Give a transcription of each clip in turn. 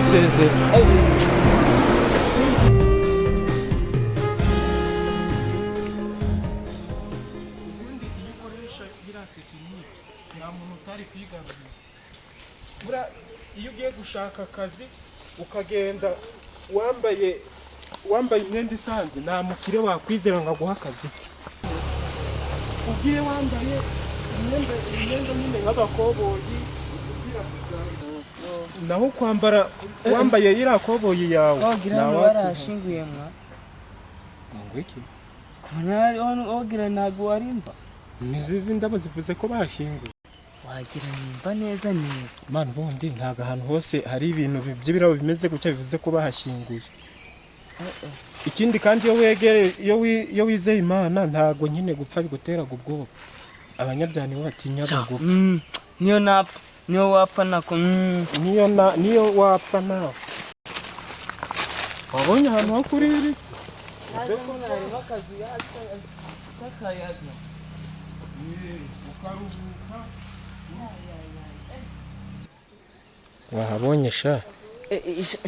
Dusezera. Ubundi iyo ukoresha iriya tekinike, nta muntu utari kwigarurira. Buriya iyo ugiye gushaka akazi ukagenda wambaye imyenda isanzwe, nta mukire wakwizera ngo aguhe akazi. Ugiye wambaye imyenda nyine nk'abakoboyi, udupira dusanzwe, naho kwambara wambaye iriya koboyi yawe, Wagira hano ntawakwihana. Barahashinguye mwa. Ngo iki? Kubona wagira ntabwo wari imva. Nizizi ndabo zivuze ko bashyinguye. Wagira nimva neza neza. Mana, ubundi ntabwo ahantu hose hari ibintu by'ibirabo bimeze gutya bivuze ko bahashyinguye. Ikindi kandi, iyo wegereye, iyo wizeye Imana, ntabwo nyine gupfa biguteraga ubwoba. Abanyabyaha nibo batinyaga gupfa. Niyo napfa, niyo wapfa nako. Niyo wapfa nawe wabonye ahantu ho kurira isi. Harimo akazu k'akayaga. Ukaruhuka. Wahabonye sha?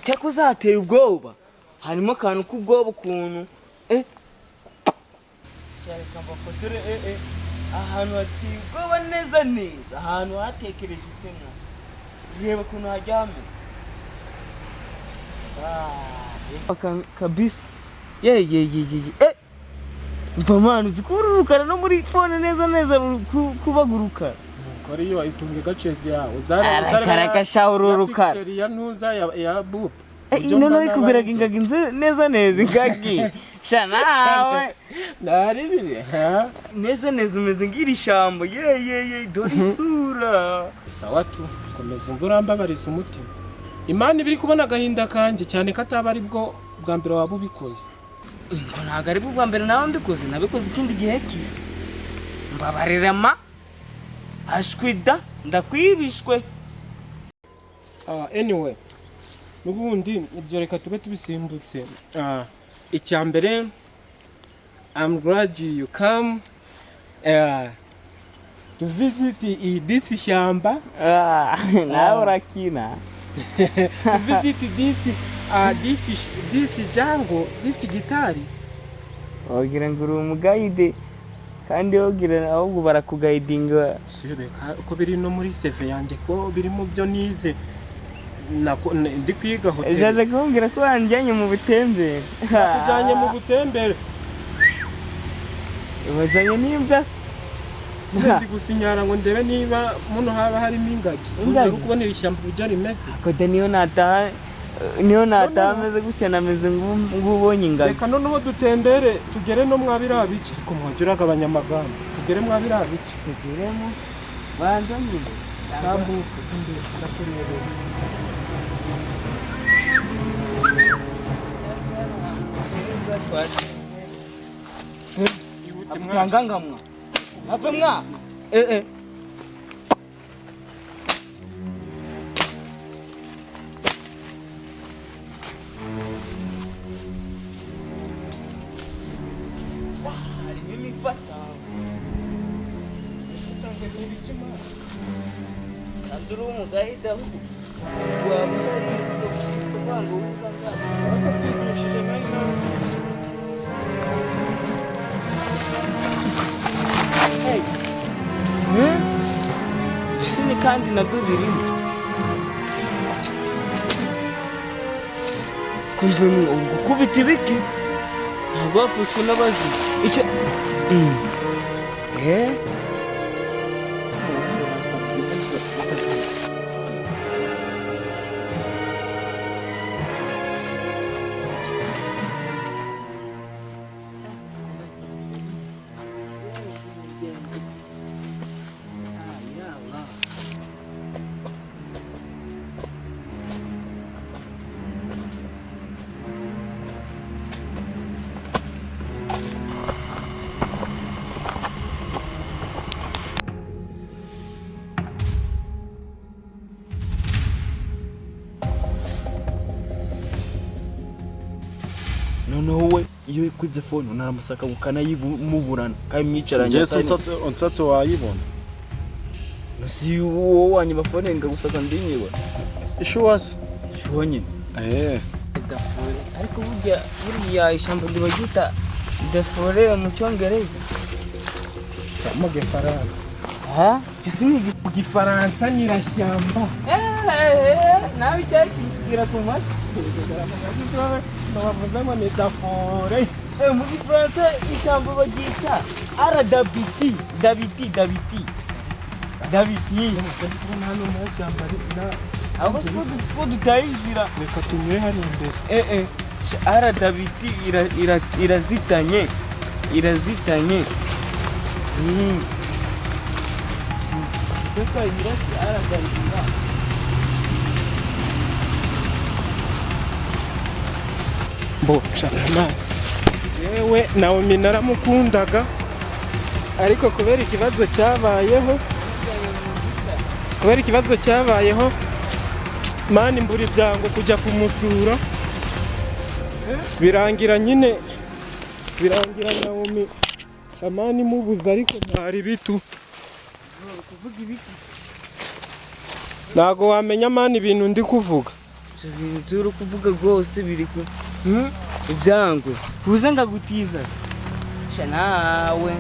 Cyakoze hateye ubwoba, harimo akantu k'ubwoba ukuntu. Reka mbafotore. Ahantu hateye ubwoba neza neza, ahantu hatekereje utemwa. Reba ukuntu haryamye. Ah, kabisa, ye ye ye ye ye. Mva mwana, uzi kuba uru rukara no muri phone neza neza ruri kubaga urukara. Nuko ariyo itunga gacezi yawe. Arakaraka sha, uru rukara. Ya ntuza ya bup. Noneho ikubwiraga ingagi neza neza, ingagi sha nawe. Nari ha. Neza neza umeze nk'iri shyamba. Ye ye ye, dore isura. Sawa tu, komeza umva, urambabariza umutima. Imana iba iri kubona agahinda kanjye cyane, ko ataba ari bwo bwa mbere waba ubikoze. Ngo ntabwo ari bwo bwa mbere nawe mbikoze, nabikoze ikindi gihe ki. Mbabarira ma, ashwida, ndakwibishwe. Ah, anyway, n'ubundi ibyo reka tube tubisimbutse. Icya mbere, I'm glad you come to visit this shyamba. Ah, nawe urakina. To visit this jungle, this gitari. Wagira ngo uri umuguide, kandi wagira ahubwo barakuguidinga. Sibeka ko biri no muri CV yanjye, ko biri mu byo nize. Ndi kwiga hoteli. Ushatse kumbwira ko wanjyanye mu butembere? Nakujyanye mu butembere. Wazanye n'imbwa se? Ndi gusinyara ngo ndebe niba muno haba harimo ingagi. Ingagi? Uri kubona iri shyamba uburyo rimeze? Koda niyo nataha ameze gutya, nameze nk'ubonye ingagi. Reka noneho dutembere, tugere no mwa biriya bice. Ariko mwajya uragabanya amagambo, tugere mwa biriya bice. Tugeremo, banza nyine. Tambuka imbere, ndakurebera. Ihute mwana. Utanganga mwa, have mwa. Harimo imifata. Utanga n'ibiki, mwana? Kandi uri umuguide, ahubwo waba utarizi kuvuga ngo wiza ngaha. Bakakwigishije nari nasije. Hey. Ibisini kandi nabyo birimo. Kumbe mwe gukubita ibiki ntabwo wafashwe n'abazimu icyo. Eh? Noneho we iyo kwibye phone unaramusaka ukanayimuburana kandi mwicaranye. Njye se unsatse wayibona? Si wowe wanyiba phone ngagusaka ndinyiba. Ishuwase. Shuwa nyine. Eh. Dafore ariko burya buriya ishyamba ribaryita dafore mu cyongereza. Mu Gifaransa. Ha? Icyo ni Mu Gifaransa nyirashyamba. Nawe icyari kibwira ku mashyi. Bavuze ngo ni dafore. Mu Gifaransa ishyamba baryita RWT dabiti dabiti dabiti. Kubona hano mu ishyamba Ahubwo si ko dutaye inzira. Reka tunyure hano imbere. RWT irazitanye irazitanye. Reka irasi RWT. Mbo sharama. Yewe Naomi naramukundaga ariko kubera ikibazo cyabayeho mani mbura ibyango kujya kumusura birangira nyine birangira Naomi shamani mubuze ariko ntari bitu ntago wamenya mani ibintu ndi kuvuga. Ibintu by'uri kuvuga rwose biri ku ibyangwe uze ngagutiza sha nawe.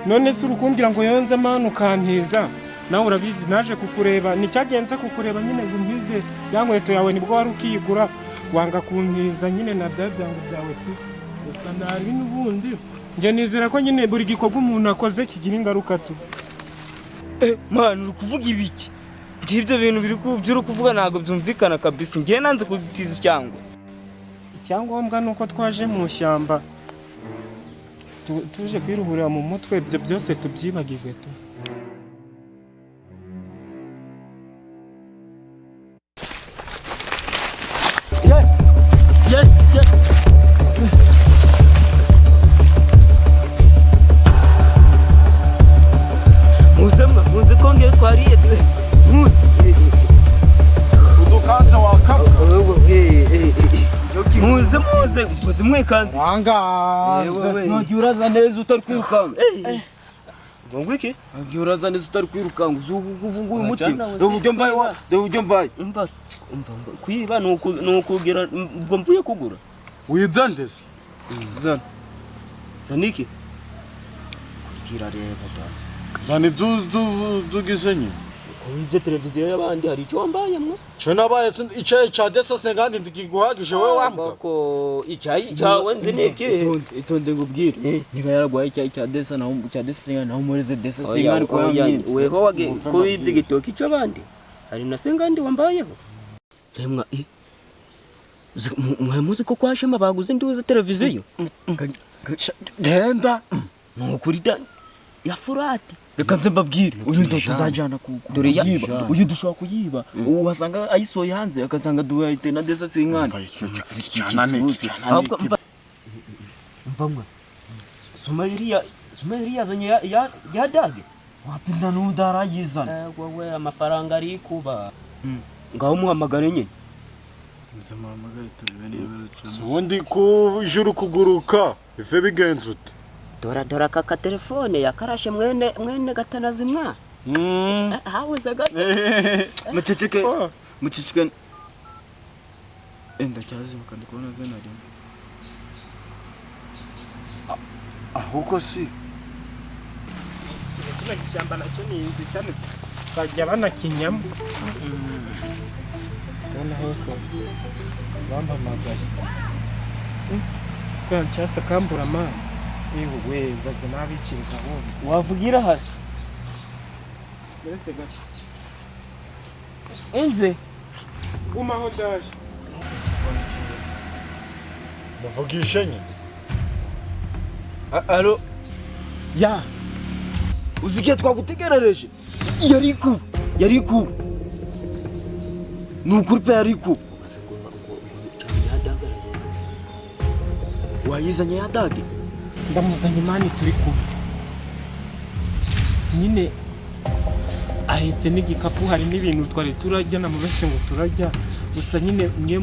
None se urukumbwira ngo yonze mani ukantiza nawe urabizi naje kukureba nicyagenze kukureba nyine ngo untize ya nkweto yawe nibwo wari ukiyigura wanga kuntiza nyine na bya byango byawe tu gusa ntari n'ubundi njye nizera ko nyine buri gikorwa umuntu akoze kigira ingaruka tu. Mani uri kuvuga ibiki? Njye ibyo bintu biri by'uri kuvuga ntabwo byumvikana kabisa. Njye nanze kugutiza icyangwe. Icyangombwa ni uko twaje mu ishyamba tuje kwiruhurira mu mutwe ibyo byose tubyibagirwe tu. Muze mwa muze twongeye twariye muze. Udukanze wakabwa. Muze muze muze mwikanze. Wanganze. Wagiye uraza neza utari kwirukanka. Ngo iki? Wagiye uraza neza utari kwirukanka uzuguvuga uyu mutima. Dore uburyo mbaye wa, dore uburyo mbaye. Umva umva kwiba nukugira ubwo mvuye kugura. Wiza ndese. Zana. Zana iki? Kugira reba da. Zana ibyo nyine. Wibye televiziyo y'abandi hari icyo wambaye mwo? Cyo nabaye icyayi cya desa sengandi ndikiguhagije wewe wambwa. Ko icyayi cyawe nzi ni iki? Itonde ngubwire. Niba yaragwaye icyayi cya desa naho cya desa sengandi naho mureze desa sengandi ko yamwibye. Weho wage ko wibye igitoki cy'abandi. Hari na sengandi wambayeho. Remwa mwe muzi ko kwa Shema baguze nduze televiziyo? Genda. Nukuri da ya furati. Reka nze mbabwire uyu ndo tuzajana Dore ya- kuyiba uyu dushobora kuyiba uhasanga ayisoye hanze akasanga duhite na desa sinkani. Ahubwo mva mwa Sumayiri yazanye ya dage Wapinda n'udarayizana. Wowe amafaranga ari kuba ngaho muhamagare nyine. Ubundi ku ijuru kuguruka ife bigenze ute? Dora dora kaka telefone yakarashe mwene mwene gatanazimwa. Habuze gato. Muceceke muceceke. Enda cyazibuka ndikubona zena rimwe. Ahubwo si Kino gishyamba nacyo ni inzitane bajya banakinyamo. Noneho ko bampamagaye. Siko nshatse kambura amana. Yewe baza nabikirika ahubwo. Wavugira hasi. Uretse gato. Enze. Gumaho ndaje. Muvugishe nyine. Alo. Ya. Uzigiye twagutegerereje. Yari ku. Yari ku. Nukuri pe yari ku. Wayizanye ya dage. Ndamuzanye mani turi kumwe. Nyine ahetse n'igikapu hari n'ibintu twari turajya namubeshye ngo turajya gusa nyine mwe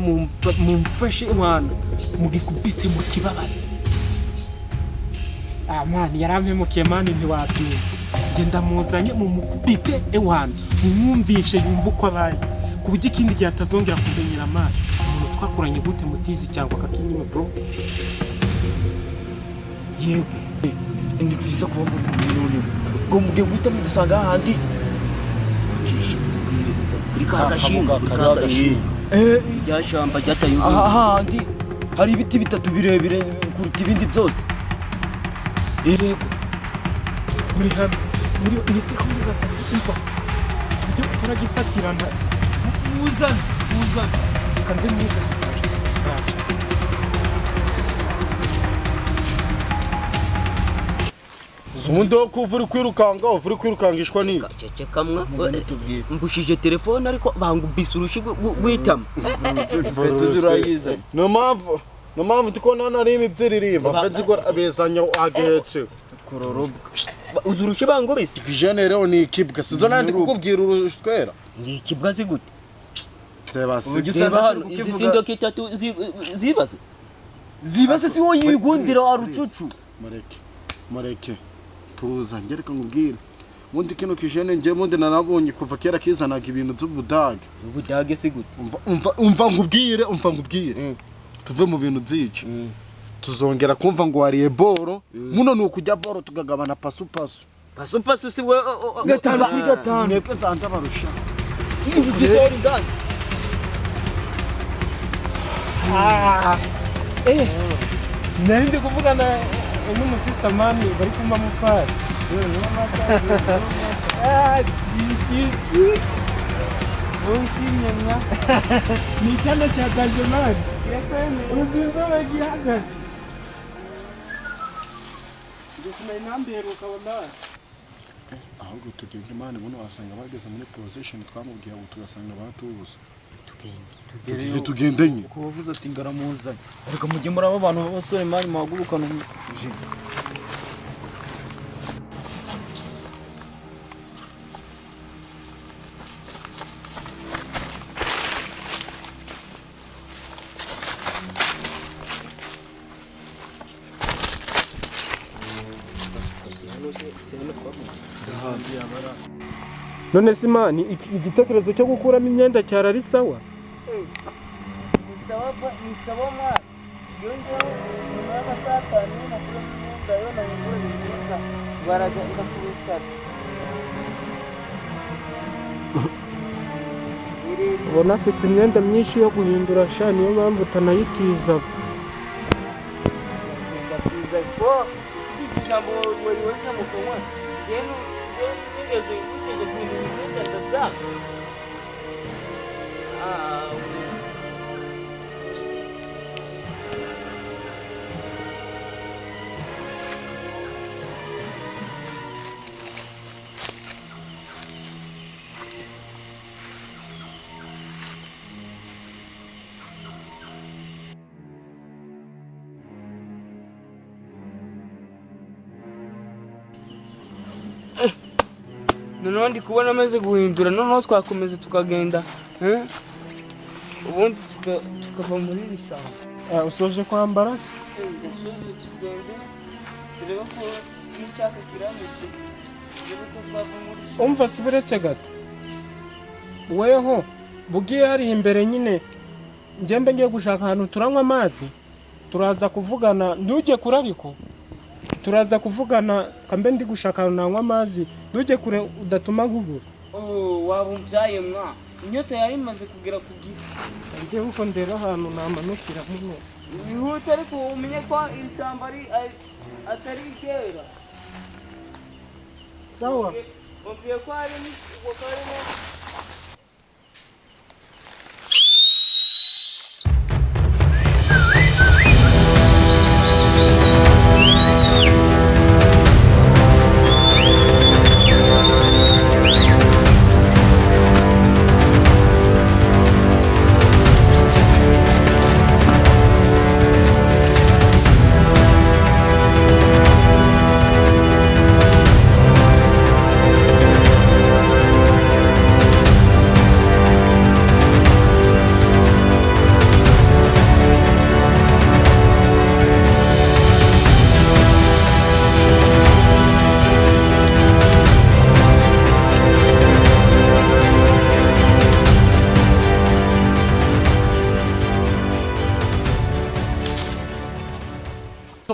mumfashe wana mugikubite mu kibabazi. Ah mani yarampemukiye mani ntiwabyumva. Njye ndamuzanye mumukubite ewana mumwumvishe yumva uko abaye. Ku buryo ikindi gihe atazongera kumenyera amazi. Umuntu twakoranye gute mutizi cyangwa akakinyima bro? Yego, ni byiza kuba muri kumwe noneho ubwo mugiye guhita mudusanga hahandi bakisha mubwire Kuri ka gashinga, kuri ka gashinga. Rya shyamba ryataye aha ubundi. Hahandi hari ibiti bitatu birebire kuruta ibindi byose. Yego. Muri hamwe muri nise ko muri batatu, umva ibyo turagifatirana. Muzane, muzane. Kanze mwiza. Ubundi wo kuva uri kwirukanga, uva uri kwirukangishwa n'iki? Ceceka mwa. Mbushije telefone ariko bangubise urushi rw'itama. Tuzurayizanye. Niyo mpamvu ndi kubona hano hari imibyiririmba mve nzigora bezanya agahetse. Kororobwa. Uzi urushi bangubise? Jene rero ni ikibwa, sinzo nandi kukubwira urushwera. Ni ikibwa zigute? Sebasi. Uburyo Reba usanze hano turi izi kukivuga. sindoka itatu zibaze. Zibase si wowe yigundira wa rucucu. Mureke, mureke, tuza ngereka nkubwire. Ubundi kino kijene njye bundi narabonye kuva kera kizanaga ibintu by'ubudage. Ubudage si gute? Umva, umva, umva nkubwire, umva nkubwire, tuve mu bintu byinshi, tuzongera kumva ngo wariye boro muno, ni ukujya boro tukagabana pasu pasu. Pasu pasu si we. Gatanu kuri gatanu. Mwebwe nzanda barusha. Ugisohora inganda. Eh, nari ndi kuvugana n'umusista mani bari kumpa pasi. Ah, gigi. Wishimye mwa. Ni icyana cya Dajemani. Uzi inzobe gihagaze. Njye sinari nambiheruka wallahi. Ahubwo tugende mani, buno wasanga bageze muri position twamubwiye ngo tugasanga batubuze. Tugende, tugende nye. Kuba avuze ati ngaramuzanye, ariko mujye muri abo bantu b'abasore mani muhagurukana umujinya. None se mani, igitekerezo cyo gukuramo imyenda cyarari sawa? Ni sawa mwana. Iyo njyewe nyuma y'amasaha 5 iyo nakuramo imyenda, iyo nahindura imyenda baragenda kubitara. Ubona afite imyenda myinshi yo guhindura sha, niyo mpamvu utanayitiza. Ndatiza ko usibye ijambo wariweka mu kanwa, njyewe nigeze guhindura imyenda ndabyanga. Ah. Noneho ndi kubona amaze guhindura, noneho twakomeza tukagenda, eh? Ubundi tukava muri iri shyamba. Ah, usoje kwambara se? Ndasoje, tugende turebe ko n'icyaka kiramutse, turebe ko twava muri iri shyamba. Umva si buretse gato, weho bugiye hari imbere nyine, njyembe ngiye gushaka ahantu turanywa amazi, turaza kuvugana. Ntujye kure ariko turaza kuvugana, kambe ndi gushaka ahantu nanywa amazi, ntujye kure udatuma nkubura. Oh, waba umbyaye mwa, inyota yari imaze kugera ku gifu. Njyewe uko ndeba ahantu namanukira muno. Wihute ariko umenye ko iri shyamba atari iryera. Sawa. Wambwiye ko harimo ko harimo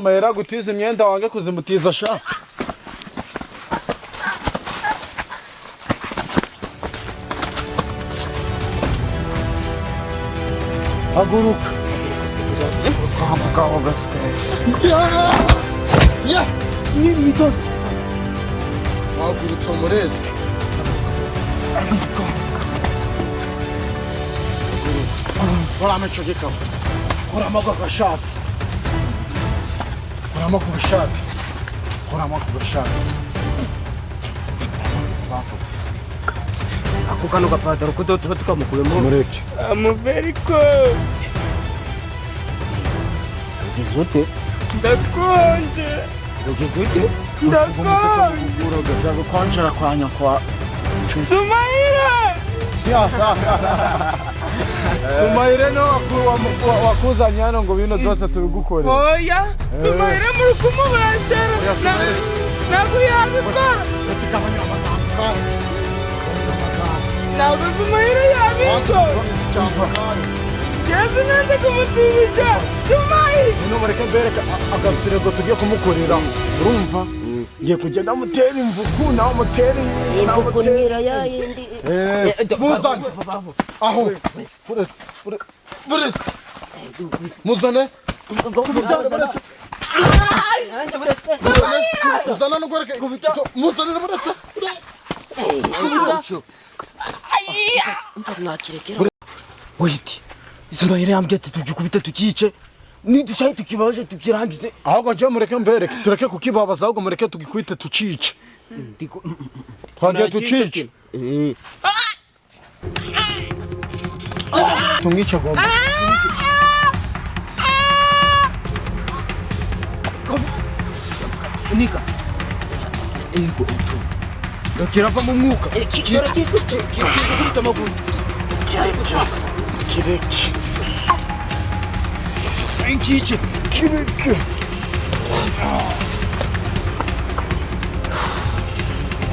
Sumayira gutiza imyenda wange kuzimutiza sha. Haguruka. Ya! Wahagurutse umurezi. Kuramo ico gikapu. Kuramo ako gashati. Kuramo ako gashati. Kuramo ako gashati. Ako kano gapataro ko tuba tukamukuyemo. Mureke. Amuveriko. Ugize ute? Ndakonje. Ugize ute? Ndakonje. Gukonjera kwa nyoko. Sumayira. Sumayire no wakuzanye hano ngo bino byose tubigukorere. Oya, Sumayira muri kumubashara. Ntabwo yabikora. Ntabwo Sumayira yabikora. Yesu nanze kumutibija. Sumayira. Ino mureke mbereke agasirego tugiye kumukorera. Urumva? Ngiye kugenda mutera imvuku nawe mutera Imvuku nyira ya yindi. Muzane. Aho. Buretse. Buretse. Muzane. Muzane nugoreke. Muzane buretse. Wait. Sumayira yambwiye ati tugikubite tukice. Nidushaye tukibabaje tukirangize. Ahubwo njyewe mureke mbereke tureke kukibabaza ahubwo mureke tugikwite tucice. Twagiye tucice. Tumwice agomba. Nika. Ego ico. Kirava mu mwuka. Kikubita amaguru. Kireke. Ikice. Kireke.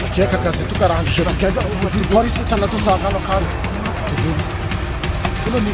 Akeka kazi tukarangije tukega polisi itanadusanga hano kandi. Tuno ni